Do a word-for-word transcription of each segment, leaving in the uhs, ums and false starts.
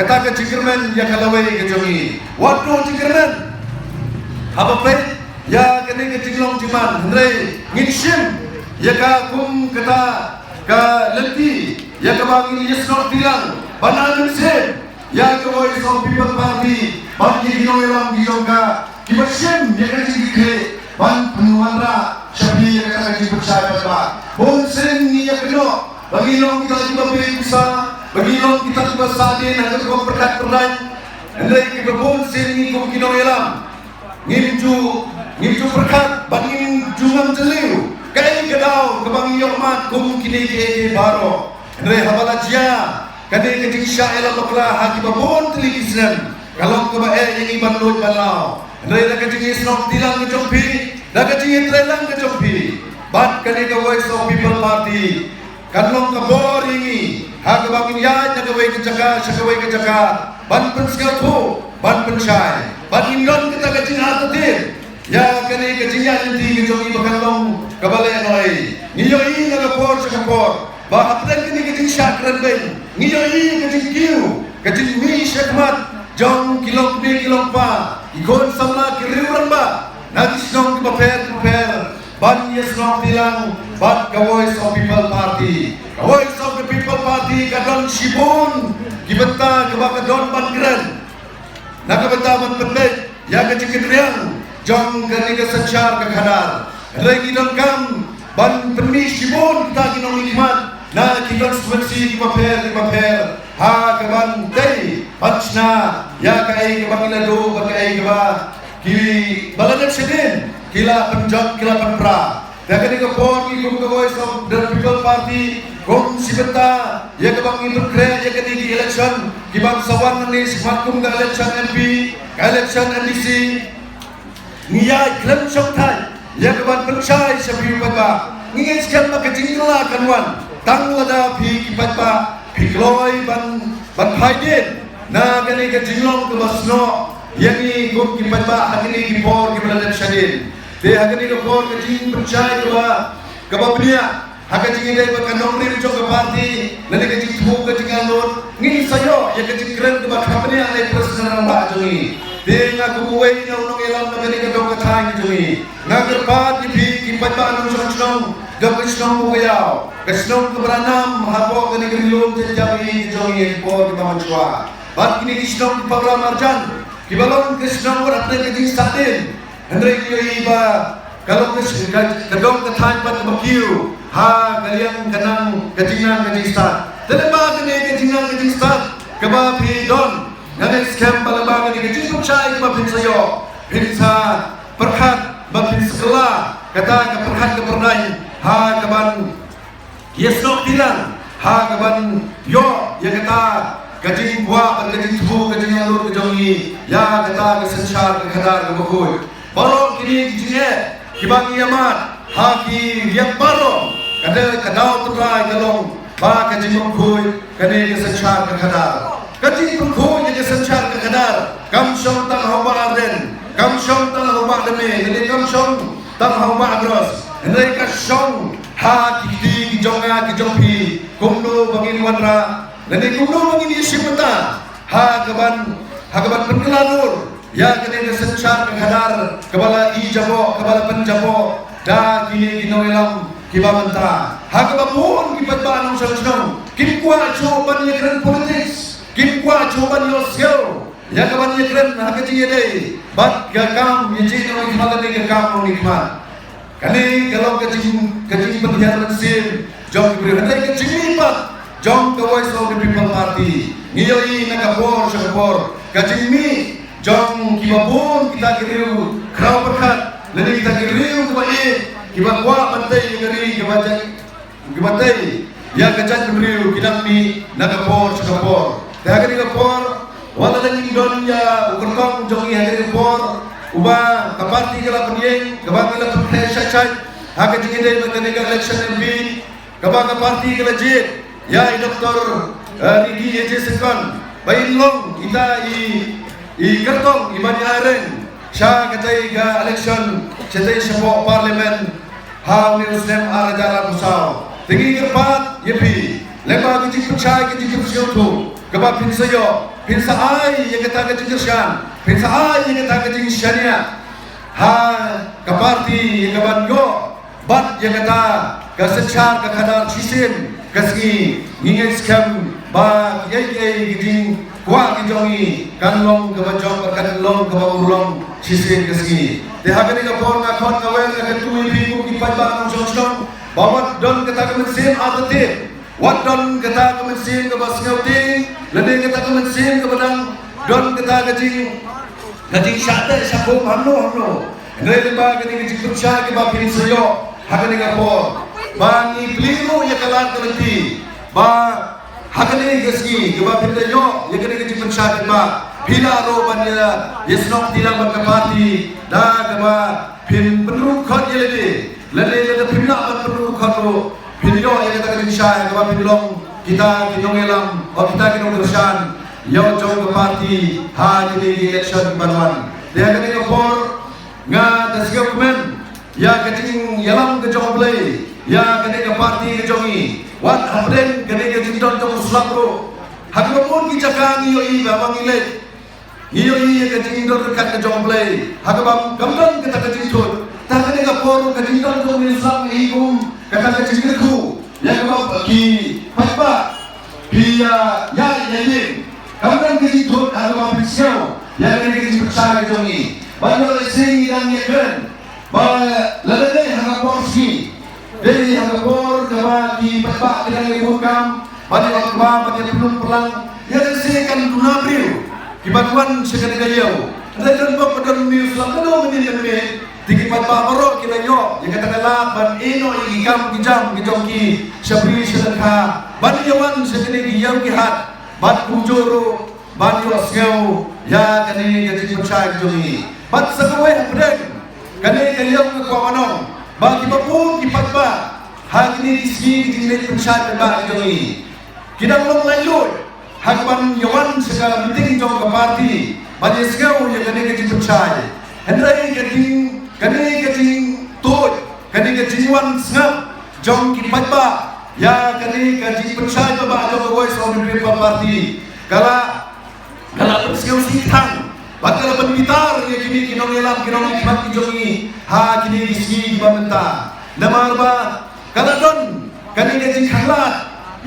kata ka jingkyrmen ïa ka lawei ka jong ngi. Wat ïoh jingkyrmen haba peit ïa kane ka jinglong jingman, hynrei ngin shim ïa ka kum kata ka lynti ïa kaba ngin ïasnoh kti lang ban ai mynsiem ïa ka Voice of People Party bad ïa ki nongïalam ki jong ka kiba shim ïa ka jingkitkhlieh ban pynwanrah sha phi ïa kata ka jingpynshai paidbah. Bun sien ngi ïakynnoh ba ngi long kita kiba pynsa, ba ngi long kita kiba sahdien ha ka rukom pyrkhat pyrdaiñ. Hynrei kiba bun sien ngi kum ki nongïalam ngim ju, ngim ju pyrkhat bad ngim ju ngam jylliew kaei ka daw kaba ngi ïoh mad kum kine kiei kiei baroh. Hynrei haba la jia kane ka jingshah ïalam bakla ha kiba bun tylli ki snem, ka long kaba eh ïa ngi ban luid ban law. Hynrei da ka jingïasnoh kti lang ka jong phi, da ka jingïatreilang ka jong phi bad kane ka Voice of People Party, kan long ka bor ïa ngi ha kaba ngin ïaid na kawei ka jaka sha kawei ka jaka ban pynsngewthuh, ban pynshai, ban ngin don kata ka jingartatien ïa kane ka jingïaid lynti ka jong ngi ba kan long kaba lehnohei. Ngi ïohi na ka por sha ka por ba hapdeng kane ka jingshah kren beiñ ngi ïohi ka jingkiew, ka jingmih shakhmat jong ki longkmie ki longkpa, ki khun samla, ki rangbah na ki shnong kiba pher kiba pher ban ïasnoh kti lang bad ka Voice of People Party. Ka Voice of the People Party ka don shibun ki bynta kiba ka don ban kren. Na ka bynta ban pynbeit ïa ka jingkynriang jong kane ka synshar ka khadar, hynrei ngi donkam ban pynmih shibun kita ki nongmihkhmat na ki konstituensi kiba pher kiba pher ha kaban tei ban shna ïa kaei kaba ngi la duh bad kaei kaba kiba la dep shadien ki la pynjot, ki la pynpra. Te ha kane ka por ngi kum ka Voice of the People Party, kum shi bynta ïa kaba ngi pynkhreh ïa kine ki election kiban sa wan nangne, shakhmat kum ka election M P, ka election M D C, ngi ïaid khlem shongthait ïa kaban pynshai sha phi u paidbah. Ngi ngeit skhem ba ka jingkylla kan wan tang lada phi ki paidbah phi kloi ban, ban phai dien na kane ka jinglong kaba snoh ïa ngi kum ki paidbah ha kine ki por kiba la dep shadien. Te ha kane ka por ka jingpynshai kaba, kaba bniah ha ka jingïadei bad ka nongrim jong ka party lane ka jingthmu ka jingangnud, ngin sa ïoh ïa ka jingkren kaba kham bniah na i President rangbah jong ngi. Te nga kum uwei na u nongïalam na kane ka dong ka thaiñ ka jong ngi, nga kyrpad ïa phi ki paidbah nongshong shnong jong ka shnong Bukaïaw, ka shnong kaba la nam hapoh kane ka ri lum jynjar ka jong ngi ha ki por kiba mynshuwa, bad kine ki shnong kiba la marjan kiba long ki shnong ba la trei ka jingsahdien. Hynrei ngi ïohi ba ka long ka, ka, ka dong ka thaiñ pat kaba kiew ha ka liang ka nang, ka jingnang ka jingstad. Te lyngba kane ka jingnang ka jingstad kaba phi don, nga ngeit skhem ba lyngba kane ka jingpynshai kaba phin sa ïoh, phin sa pyrkhat ba phin sa kylla kata ka pyrkhat ka pyrdaiñ ha kaban ïasnoh kti lang ha kaban ïoh ïa kata ka jingkwah bad ka jingthmu ka jingangnud ka jong ngi ïa kata ka synshar ka khadar kaba khuid. Baroh kine ki jingeh kiba ngi ïamad ha ki liang baroh, ka dei ka daw tynrai ka long ba ka jingpynkhuid kane ka synshar ka khadar. Ka jingpynkhuid ïa ka synshar ka khadar kam shong tang ha u Bah Ardent, kam shong tang ha u Bah Dame, ne kam shong tang ha u Bah Agros, hynrei ka shong ha ki kti ki jong nga ki jong phi, kumno ba ngin wanrah lane kumno ba ngin ïashim bynta ha kaban, ha kaban pynkylla nur ïa kane ka synshar ka khadar kaba la ïajaboh, kaba la pynjaboh da kine ki nongïalam kiba mynta. Ha kaba bun ki paidbah nongshong shnong kim kwah shuh ban ïakren politics, kim kwah shuh ban ïohsngew ïa kaban ïakren ha ka jingïadei bad ka kam ïa jingïadei bad ka kam nongmihkhmat. Kane ka long ka jing, ka jingpynhiar mynsiem jong ki briew, hynrei ka jingmih pat jong ka Voice of the People Party. Ngi ïohi na ka por sha ka por ka jingmih jong kiba bun kita ki riew khraw pyrkhat lane kita ki riew kiba ïeit, kiba kwah ban tei ïa ka ri, kiba jait, kiba tei ïa ka jaitbynriew ki dang mih na ka por sha ka por. Te ha kane ka por, wat la dang don ïa u kyrtong jong ngi ha kane ka por uba ka party ka la pynïeng, kaba ngi la pynkhreh shait shait ha ka jingïadei bad kane ka election M P, kaba ka party ka la jied ïa i Doctor, eh, Ricky A J Syngkon ba in long ita i, i kyrtong iban ïa reng sha katei ka election, shatei shapoh Parliament ha une u snem ar hajar arphew saw. Te ngi kyrpad ïa phi lyngba ka jingpynshai, ka jingpynsngewthuh, kaba phin sa ïoh, phin sa ai ïa kata ka jingkyrshan, phin sa ai ïa kata ka jingshaniah ha ka party ïa kaban ïoh bad ïa kata ka synshar ka khadar shisien ka sngi. Ngi ngeit skhem ba kiei kiei ki jingkwah ki jong ngi kan long kaba jop bad kan long kaba urlong shisien ka sngi. Te ha kane ka por nga khot nga wer nga kyntu ïa phi kum ki paidbah nongshong shnong ba wat don kata ka mynsiem artatien, wat don kata ka mynsiem kaba sngewtieng lane kata ka mynsiem kaba dang don kata ka jing ka jingshah teh shah khum hangno hangno. Hynrei lyngba kane ka jingpynshai kaba phin sa ïoh ha kane ka por, ba ngi plie ruh ïa ka lad ka lynti ba ha kane ka sngi kaba phin da ïoh ïa kane ka jingpynshai kaba phi lah ruh ban ïa, ïa snoh kti lang bad ka party da kaba phin pynrung khot ïa lade. Lada, lada phim lah ban pynrung khot ruh, phin ïoh ïa kata ka jingshai kaba phin long kita ki nongïalam, o kita ki nongkyrshan ïa jong ka party ha kine ki election kiban wan. Te ha kane ka por nga da sngewkmen ïa ka jingïalam ka jong U Blei ïa kane ka party ka jong ngi. Wat hapdeng kane ka jingdon jong u slap ruh, ha kaba bun ki jaka ngi ïohi ba ma ngi leit, ngi ïohi ïa ka jingdon ryngkat ka jong U Blei ha kaba kam don kata ka jingthut. Te ha kane ka por ka jingdon jong ngi sdang hi kum kata ka jingkyrkhu ïa kaba ki paidbah phi ïa, ïa, ïa ïeng. Kam don ka jingthut ha kaba phi sngew ïa kane ka jingpynshai ka jong ngi. Ban ïoh lehse ngi dang ïakren ba lada dei ha ka por sngi, dei ha ka por kaba ki paidbah ki dang ïa bun kam ban ïa ot kba ban ïa pynlong pynlang, ïa lehse kan duna briew kiban wan sha kane ka ïew. Hynrei don bok ba don miew slap kano mynnin mynnin. Te ki paidbah baroh ki la ïoh ïa kata ka lad ban ïeh noh ïa ki kam ki jam ki jong ki sha bri sha lyngkha ban ïa wan sha kine ki ïew ki hat ban kumjuh ruh ban ïohsngew ïa kane ka jingpynshai ka jong ngi. Bad sa kawei hapdeng kane ka liang ka kwah ban ong ba kiba bun ki paidbah ha kine ki sngi ki jingleit pynshai paidbah ka jong ngi ki dang long laitluid ha kaban ïa wan sha ka meeting jong ka party ban ïa sngew ïa kane ka jingpynshai. Hynrei ka jing, kane ka jingtuid, kane ka jingwan sngap jong ki paidbah ïa kane ka jingpynshai paidbah jong ka Voice of the People Party ka la, ka la pynsngewsih than bad ka la pynbitar ïa kine ki nongïalam ki nongmihkhmat ki jong ngi ha kine ki sngi kiba mynta. Namar ba ka la don kane ka jingkhanglad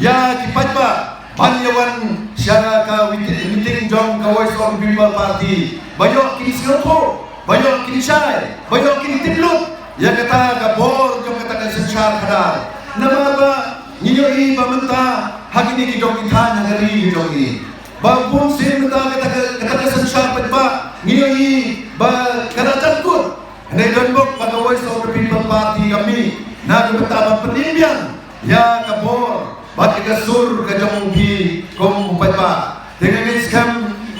ïa ki paidbah ban ïa wan sha ka meeting, meeting jong ka Voice of the People Party ba ïoh kin sngewthuh, ba ïoh kin shai, ba ïoh kin tip lut ïa kata ka bor jong kata ka synshar khadar. Namar ba ngi ïohi ba mynta ha kine ki dong ki thaiñ ha ka ri jong ngi ba bun sien mynta kata ka, kata ka synshar paidbah ngi ïohi ba ka la jan kut. Hynrei don bok ba ka Voice of the People Party ka mih na ka bynta ban pynïeng biang ïa ka bor bad ïa ka sur ka jong phi kum u paidbah. Te nga ngeit skhem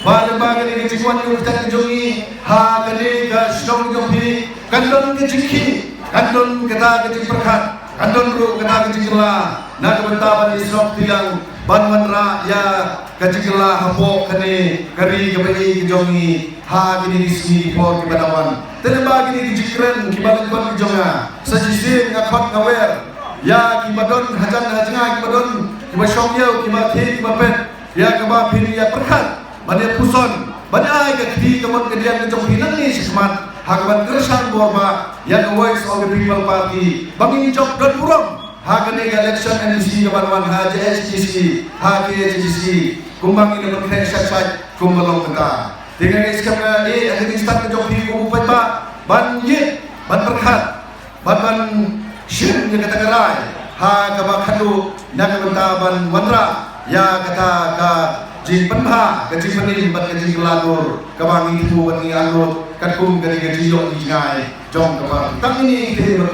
ba lyngba kane ka jingwan ïa u kyrteng ka jong ngi ha kane ka shnong jong phi kan don ka jingkhih, kan don kata ka jingpyrkhat, kan don ruh kata ka jingkylla na ka bynta ban ïasnoh kti lang ban wanrah ïa ka jingkylla hapoh kane ka ri kaba ïeit ka jong ngi ha kine ki sngi ki por kiba dang wan. Te lyngba kine ki jingkren kiba lyngkot ki jong nga, sa shisien nga khot nga wer ïa kiba don hajan hajngai, kiba don kiba shong ïew, kiba thied kiba peit, ïa kaba phin ïa pyrkhat ban ïa puson ban ïa ai ka kti ka mon ka diang ka jong phi nangne shakhmat ha kaban kyrshan bor ba ïa ka Voice of the People Party ba ngin jop don burom ha kane ka election M D C kaban wan ha J H A D C, ha K H A D C, kumba ngin ïa pynkhreh shat shat kumba long mynta. Te nga ngeit skhem nga ïa ka jingstad ka jong phi kum u paidbah ban ïeit ban pyrkhat bad ban shim ïa kata ka rai ha kaba khadduh na ka bynta ban wanrah ïa kata ka jingpynbha, ka jingpynim bad ka jingkylla dur kaba ngi thmu bad ngi angnud katkum kane ka jingïoh jingïaid jong ka party. Tang ine i te ba